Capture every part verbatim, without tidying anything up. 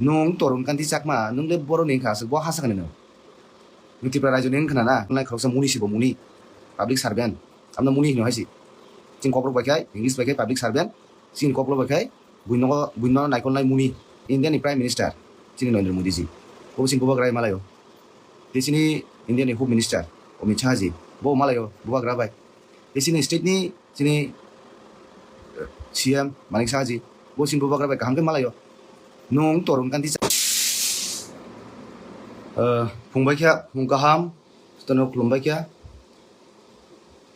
Nwng Torun Kanti Chakma, nwng le boroni wngkha, aswk bo ha sakani nwng. Nwng Tripura rajyoni wngkha na, nai khoroksa muni si bo muni, public servant. Amno muni hino hai si. Chini kokrok bai khai, English bai khai public servant. Chini kokrok bai khai, buino, buino naikolnai muni. India ni Prime Minister, chini Narendra Modi ji. Bo chini bubagra bai malaio. Tei chini India ni Home Minister, Amit Shah ji. Bo malaio, bubagra bai. Tei chini state ni chini, eh, C M Manik Saha ji, bo chini bubagra bai kaham khe malaio. Nwng Torun Kanti cha-, eh, phung bai kha, phung kaham, jotono khulum bai kha.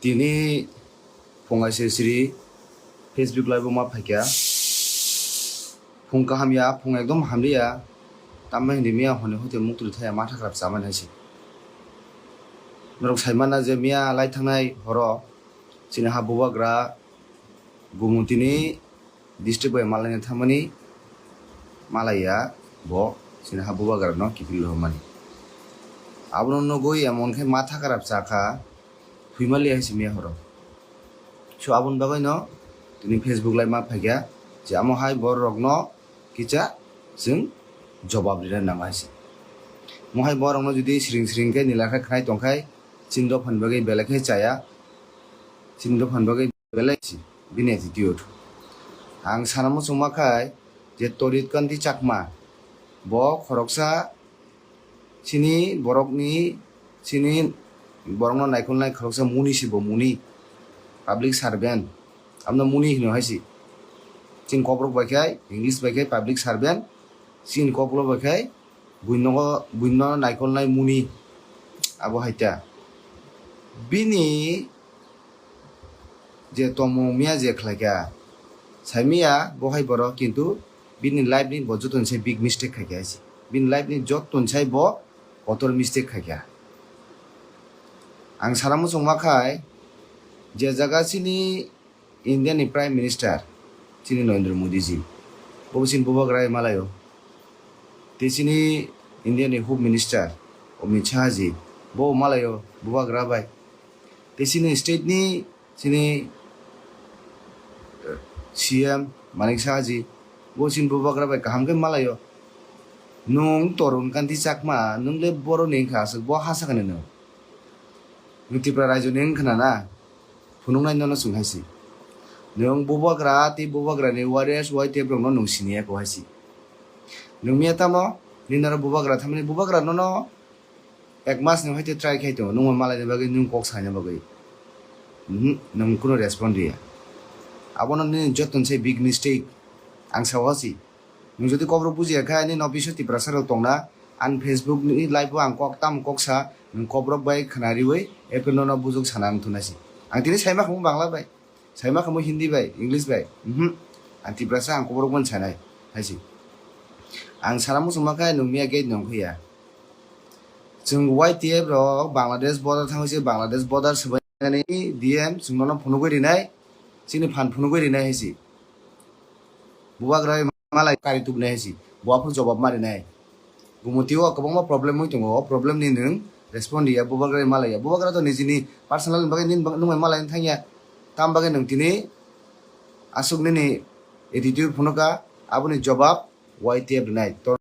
Tini phung aise siri Facebook live o ma phai kha. Phung kaham ya, phung ekdom hamri ya. Tamma hindi miya hone hote muktuli thaya matha kharap chamani hai se. Norok sai mana je miya lai thangnai horo chini ha bubagra Gumutini district bai malaina thangmani malaiya bo chini ha bubagra no kiphil rwmani. Abono nugwi emon khe matha kharap chakha thwimali hai se miya horo. So aboni bagwi no tini Facebook live ma phaikha je amo hai borok no kisa chwng jobab rina nango hai se. Mo hai borok no jodi siring siring khe nila khe khnai tongkhai chini dophani bagwi belai khe chaya. Chini dophani bagwi belai si bini attitude. Ang sana muchungma khai je Torit Kanti Chakma bo khoroksa chini borokni, chini borokno naikolnai khoroksa muni si bo muni, public servant. Amno muni hino hai si. Chini kokrok bai khai, English bai khai public servant, chini kokrok bai khai buino, buino naikolnai muni. Abo hai ta. Bini je tongmung miya je khlaikha, saimiya bo hai borok, kintu bini life ni bo joto ni sai big mistake khaikha hai se. Bini life ni joto ni sai bo kotor mistake khaikha. Ang sana muchungma khai je jaga chini India ni Prime Minister chini Narendra Modi ji, bo chini bubagra bai malaio. Tei chini India ni Home Minister Amit Shah ji, bo malaio bubagra bai. Tei chini state ni chini, eh, C M Manik Saha ji, bo chini bubagra bai kaham khe malaio. Nwng Torun Kanti Chakma, nwng le boroni wngkha, aswk bo ha sakani nwng. Nwng Tripura rajyoni wngkha na, phunuknai nono chwng hai se. Nwng bubagra tei bubagrani warriors, Y T F rokno nwng siniya ko hai se. Nwng miya tamo, nini oro bubagra thamani bubagra nono ek mas ni hai tei try khai tongo, nwng malaina bagwi, nwng kok saina bagwi. Mhm, nwng kuno respond riya. Abono nini joto ni sai big mistake. Ang sao hai se. Nwng jodi kokrok bujiya khe, nini office o Tiprasa rok tongna, ani Facebook ni live o ang kok tam kok sa, nwng kokrok bai khna riwi, epre nono bujok sana ang thunai se. Ang tini saima khamu Bangla bai, saima khamu Hindi bai, English bai. Mhm. Ang Tiprasa ang kokrok bai sanai, hai se. Ang sana muchungma khe nwng miya gate nong khuya. Chwng Y T F rok Bangladesh border thangwi se Bangladesh border swbainani D M chwng nono phunugwi rinai, chini phan phunugwi rinai hai se. Bubagra malai kari tubunai hai se. Bo aphuru jobab ma rinai. Gumutio kwbangma problem wng tongo. O problem ni nwng respond riya, bubagra malaiya. Bubagra to nijini personal ni bagwi nini bag-, nwng bai malai thangya. Tam bagwi nwng tini aswk nini attitude phunukha, aboni jobab Y T F rinai. Tor-